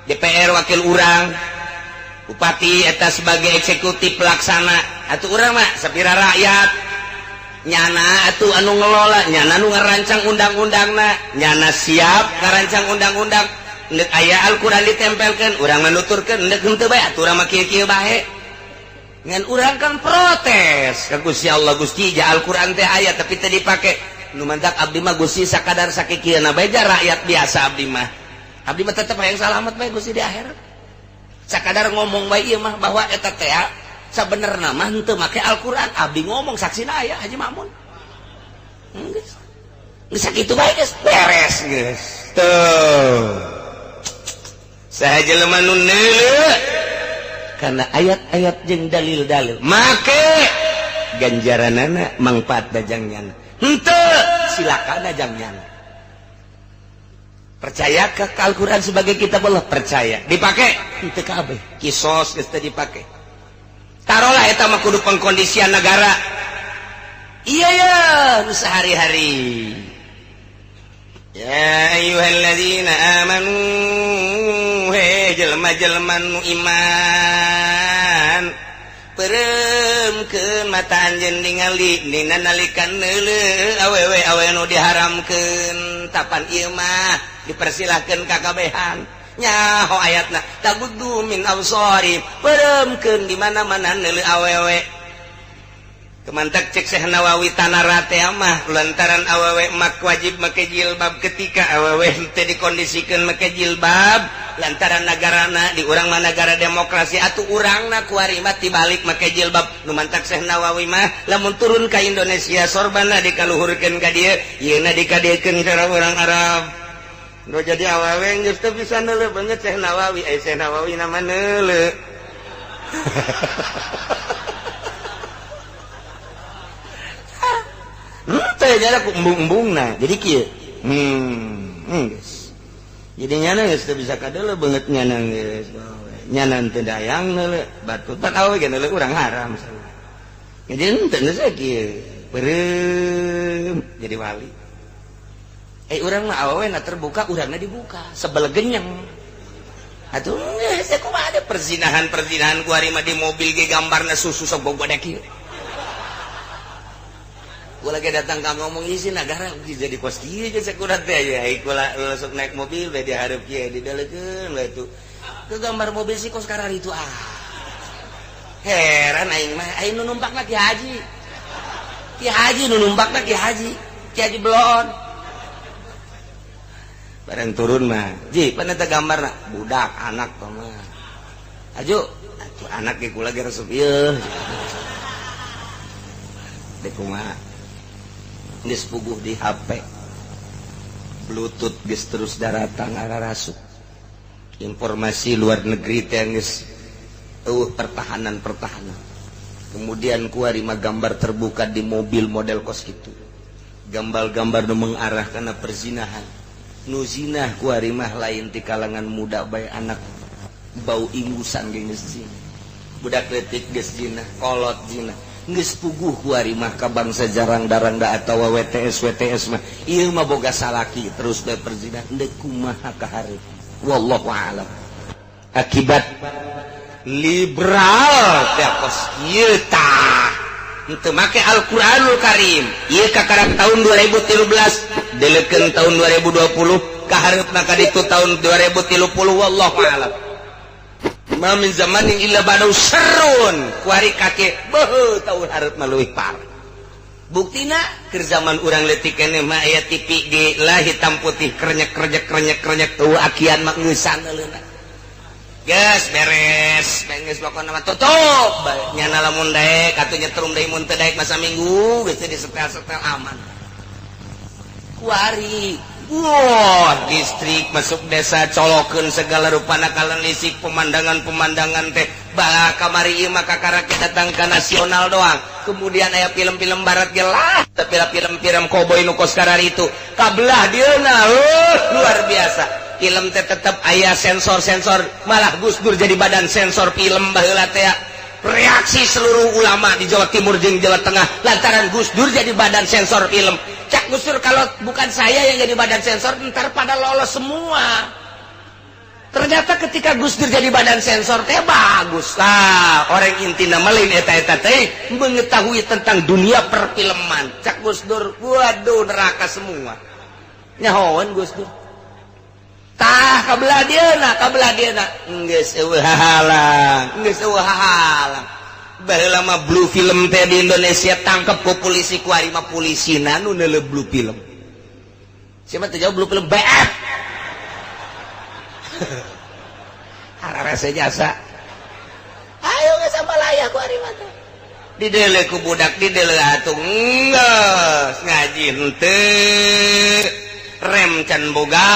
DPR, wakil urang bupati eta sebagai eksekutif pelaksana. Atuh urang mah sapira rakyat, nyana atuh anu ngelola, nyana anu ngerancang undang-undangna, nyana siap ngarancang undang-undang. Ndek aya Al-Qur'an ditempelkeun, urang mah nuturkeun, ndek henteu bae atuh urang mah kieu-kieu bae. Ngan urang kan protes ka Gusti Allah, "Gusti, ja Al-Qur'an teh aya tapi teu dipake." Nu mantak abdi mah, Gusti, sakadar sakikieuna bae ja, rakyat biasa abdi mah. Abdi mah tetep hayang salamet bae, Gusti, di akhirat. Sakadar ngomong bae ieu mah bahwa eta teh sabenerna mah henteu make Al-Qur'an. Abdi ngomong saksina aya Haji Mamun. Geus. Geus sakitu bae, geus beres geus. Tuh. Saha jelema nu neuleu karena ayat-ayat jeung dalil-dalil make, ganjaranana mangfaat dajangnyana, henteu silakan dajangnyana. Percaya ke Al-Quran sebagai kitab Allah? Percaya. Dipakai? Henteu kabeh. Kisos geus teu dipake. Taruhlah eta mah kudu pengkondisian negara. Iya ya, nu sehari-hari. Ya ayyuhalladzina amanu, hei. jelema-jelema nu iman peureumkeun mata anjeun ningali dina nalika neuleuh awewe awewe nu diharamkeun tapan ieu mah dipersilahkeun ka kabehan nyaho ayatna taguddu min absari peureumkeun di mana-mana neuleuh awewe. Kemantak cek Syekh Nawawi tanara teh mah lantaran awewe mak wajib make jilbab ketika awewe teh dikondisikeun make jilbab lantaran nagarana di urang mah negara demokrasi atuh urangna kuari mah tibalik make jilbab. Nu mantak Syekh Nawawi mah lamun turun ka Indonesia sorbana dikaluhurkeun ka dieu yeuna dikadiekeun cara urang Arab. Nu jadi awewe geus teu bisa neuleuh beungeut Syekh Nawawi, ai Syekh Nawawi nama neuleuh. Teh nyana ku embung-embungna. Jadi kieu. Geus. Jadi nyana geus teu bisa kadeuleuh beungeut nyana geus. Nyana teu dayang neuleuh, batu pan awewe ge neuleuh urang haram. Jadi henteu geus kieu. Beureum jadi wali. Urang mah awewe na terbuka, urangna dibuka, sebel genyeng. Atuh geus kumaha ada perzinahan-perzinahan ku ari mah di mobil ge gambarna susu sok bogodek kieu. Gua lagi datang ka ngomong isi nagara jadi kos kieu ge sakurat teh aya kula langsung naik mobil we dihareup kieu didaleukeun we tuh. Ke gambar mobil si kos karar itu ah. Heran aing mah, aing nu numpakna Ki Haji. Ki Haji nu numpakna Ki Haji. Ki Haji belon. Bareng turun mah, ji pan eta gambarna budak anak tah mah. Aju, atuh anak ge kula ge resep ieu. Dek kumaha? Geus puguh di HP Bluetooth geus terus daratang ararasuk informasi luar negeri teh geus eueuh pertahanan-pertahanan. Kemudian kuari mah gambar terbuka di mobil model kos kitu, gambar-gambar nu mengarah kana perzinahan. Nu zinah kuari mah lain ti kalangan muda bae, anak bau ingusan ge geus zina, budak leutik geus zina, kolot zina. Geus puguh kuari mah ka bangsa jarang-darang da atawa WTS WTS mah ieu mah boga salaki terus bae perzinahan deuk kumaha ka hareup wallahu alam. Akibat liberal teh kos kieu tah henteu make Al-Qur'anul Karim ieu kakarak tahun 2013 deulekeun tahun 2020 ka hareupna ka ditu tahun 2030 wallahu alam. Ma min zamanin illa ba'dahu syarrun kuari kake beuh taun hareup mah leuwih parah. Buktina keur zaman urang leutik keneh mah aya TV ge lah hitam putih krenyek krenyek krenyek krenyek eueuh akian mah ngeusan euleuna. Geus beres, geus pokona mah tutup bae nyana lamun daek atuh nyetrum deui mun teu daek masa minggu geus teh disetel-setel aman. Kuari wah, distrik masuk desa colokeun segala rupana kalan listrik pemandangan-pemandangan teh bah kamari ieu mah kakara datang ka nasional doang. Kemudian aya film-film barat ge lah, tapi film-film koboi nu kos kararitu kabelah dieuna luar biasa. Film teh tetep aya sensor-sensor, malah Gus Dur jadi badan sensor film baheula teh. Reaksi seluruh ulama di Jawa Timur jeung Jawa Tengah lantaran Gus Dur jadi badan sensor film. Cak Gus Dur kalau bukan saya yang jadi badan sensor ntar pada lolos semua. Ternyata ketika Gus Dur jadi badan sensor teh bagus lah. Orang intina melin eta-eta teh mengetahui tentang dunia perfilman. Cak Gus Dur waduh neraka semua. Nyahoan Gus Dur. Tah kabelah dieuna, kabelah dieuna. Geus eueuh hahalang, geus eueuh hahalang. Baheula mah blue film teh di Indonesia tangkep ku polisi kuari mah polisina nu neuleuh blue film. Siapa teh jauh blue film BF. Hararese jasa. Ayo geus sambalaya kuari mah teh. Dideuleuh ku budak dideuleuh atuh geus ngaji henteu. Rem can boga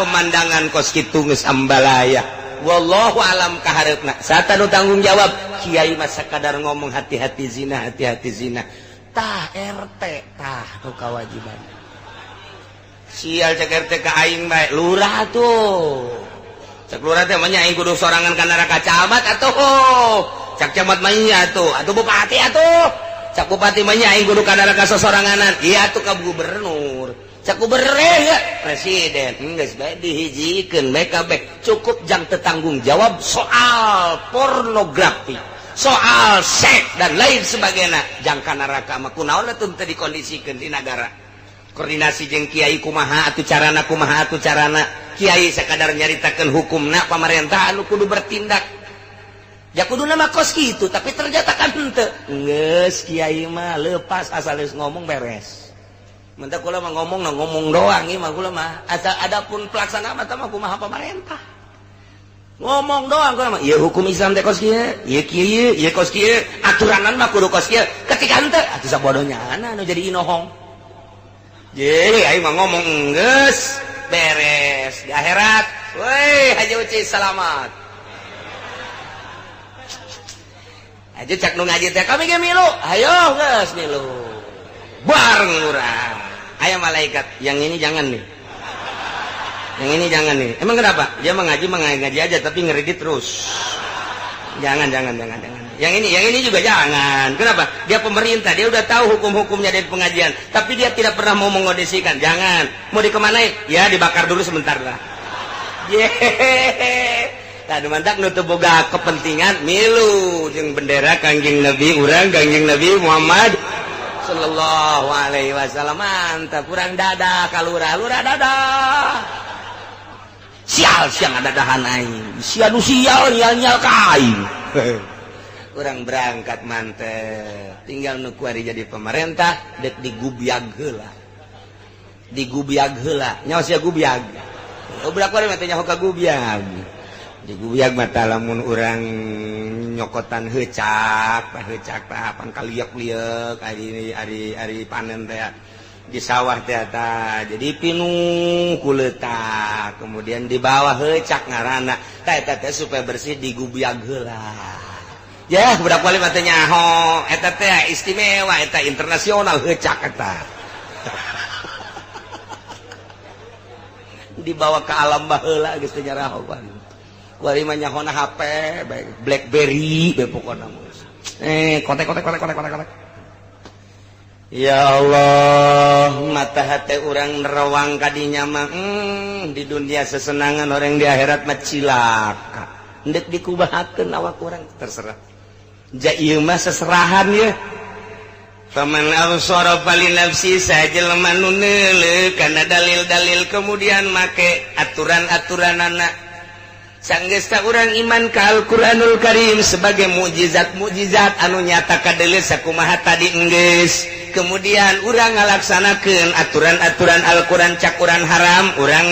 pemandangan kos kitu geus ambalaya. Wallahu alam ka hareupna. Sata nu tanggung jawab kiai mah sakadar ngomong hati-hati zina, hati-hati zina. Tah RT tah nu kawajiban. Sial cek RT ka aing bae lurah tuh. Cek lurah teh mah nya aing kudu sorangan ka neraka camat atuh. Cek camat mah nya atuh, atuh bupati atuh. Cek bupati mah nya aing kudu ka neraka sosoranganan. Iya atuh ka gubernur. Cak gubernur ya presiden geus bae dihijikeun bae kabeh, cukup jang tetanggung jawab soal pornografi, soal seks dan lain sebagainya, jangka neraka mah. Kunaon atuh teu dikondisikeun di nagara? Koordinasi jeung kiai kumaha atuh carana, kumaha atuh carana? Kiai sakadar nyaritakeun hukumna, pamarentah anu kudu bertindak. Ya kudu nama kos gitu, tapi ternyata kan henteu. Geus, kiai mah lepas, asal geus ngomong beres. Mentah kula mah ngomong nah ngomong doang ieu mah kula mah. Asal adapun pelaksana mah mah kumaha pamarentah. Ngomong doang kula mah. Ieu hukum Islam teh kos kieu, ieu kieu, ieu kos kieu, aturanan mah kudu kos kieu. Ketika henteu atuh sabodohnya anu jadi inohong. Jadi aing mah ngomong geus beres di akhirat. Woi, Haji Uci selamat. Aja cak nu ngaji teh kami ge milu. Ayo geus milu. Bareng urang. Ayo malaikat, yang ini jangan nih. Yang ini jangan nih. Emang kenapa? Dia mengaji mengaji aja tapi ngeredit terus. Jangan, jangan, jangan, jangan. Yang ini juga jangan. Kenapa? Dia pemerintah, dia udah tahu hukum-hukumnya dari pengajian, tapi dia tidak pernah mau mengondisikan. Jangan. Mau dikemanain? Ya dibakar dulu sebentar lah. Yehehe. Tah mantak nu teu boga kepentingan milu jeung bendera Kangjeng Nabi urang, Kangjeng Nabi Muhammad sallallahu alaihi wasallam. Mantap, kurang dadah ka lurah, lurah dadah. Sial siang ada dahan aing. Sia nu sial nyal-nyal ka aing. Urang berangkat mantep. Tinggal nu kuari jadi pemerintah dek digubyag heula. Digubyag heula. Nyaho sia gubyag. Budak kuari mah teh nyaho ka gubyag. Digubyag mah tah lamun urang nyokotan heucak, heucak tah pangkal liek-liek ari ari ari panen teh di sawah teh tah. Jadi pinuh ku leutak, kemudian di bawah heucak ngaranna. Tah eta teh supaya bersih digubyag heula. Ya, budak wali mah teh nyaho, eta teh istimewa, eta internasional heucak eta. Dibawa ke alam baheula geus teu nyaraho kuari. Kuari mah nyahona HP, BlackBerry bae pokona mah. Kontak kontak kontak kontak kontak kontak. Ya Allah, mata hati urang nerawang kadinya mah di dunia sesenangan, orang di akhirat mah cilaka. Ndek dikubahakeun awak urang terserah. Ja ieu mah seserahan ya. Faman absara fali nafsi, sajelema nu neuleuh kana dalil-dalil kemudian make aturan-aturanana. Sanggeus urang iman ka Al-Qur'anul Karim sebagai mukjizat-mukjizat anu nyata kadeuleu sakumaha tadi enggeus. Kemudian urang ngalaksanakeun aturan-aturan Al-Qur'an, cakuran haram urang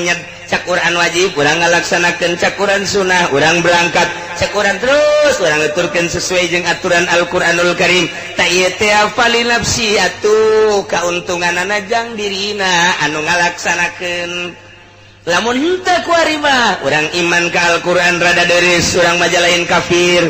nyed, cakuran wajib urang ngalaksanakeun, cakuran sunnah urang berangkat, cakuran terus urang ngeturkeun sesuai jeung aturan Al-Qur'anul Karim. Ta ieu teh fali nafsi atuh kauntunganana jang dirina anu ngalaksanakeun. Lamun henteu kuari mah urang iman ka Al-Qur'an rada deris, urang mah lain kafir.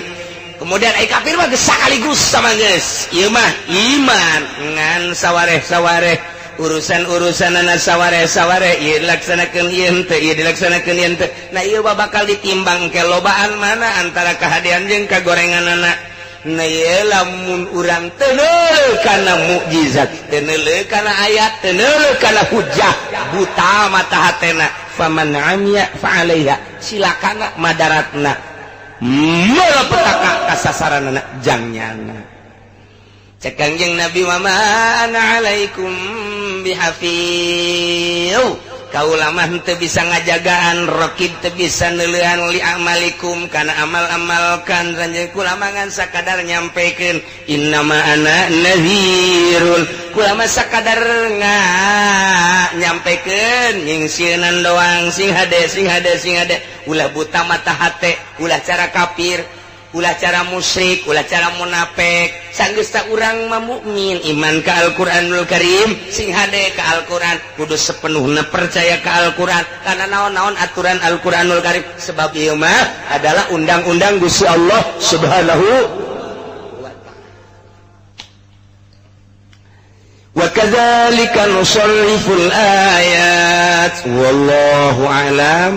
Kemudian ai kafir mah geus sakaligus sama geus. Ieu mah iman ngan sawareh-sawareh, urusan-urusanana sawareh-sawareh, ieu dilaksanakeun ieu henteu, ieu dilaksanakeun ieu henteu. Nah ieu mah bakal ditimbang ke lobaan mana antara kahadean jeung kagorenganana. Nah ieu lamun urang teu neuleuh kana mukjizat, teu neuleuh kana ayat, teu neuleuh kana hujah, buta mata hatena. Faman amiya fa alaiha, silakana madaratna malapetaka kasasaranana jangnyana. Cek Kangjeng Nabi wa ma ana alaikum bihafiz. Kaula mah teu bisa ngajagaan, raqib teu bisa neuleuhan li amalikum kana amal-amal kan ranjeun kula mah ngan sakadar nyampekeun innama ana nadhirun. Kula mah sakadar nyampekeun nyingsieunan doang, sing hade sing hade sing hade, ulah buta mata hate, ulah cara kafir, ulah cara musyrik, ulah cara munafik. Sanggeus ta urang mah mukmin iman ka Al-Qur'anul Karim, sing hade ka Al-Qur'an, kudu sepenuhna percaya ka Al-Qur'an karena naon-naon aturan Al-Qur'anul Karim, sebab ieu mah adalah undang-undang Gusti Allah Subhanahu wa ta'ala. Wa kadzalika nusarriful ayat wallahu a'lam.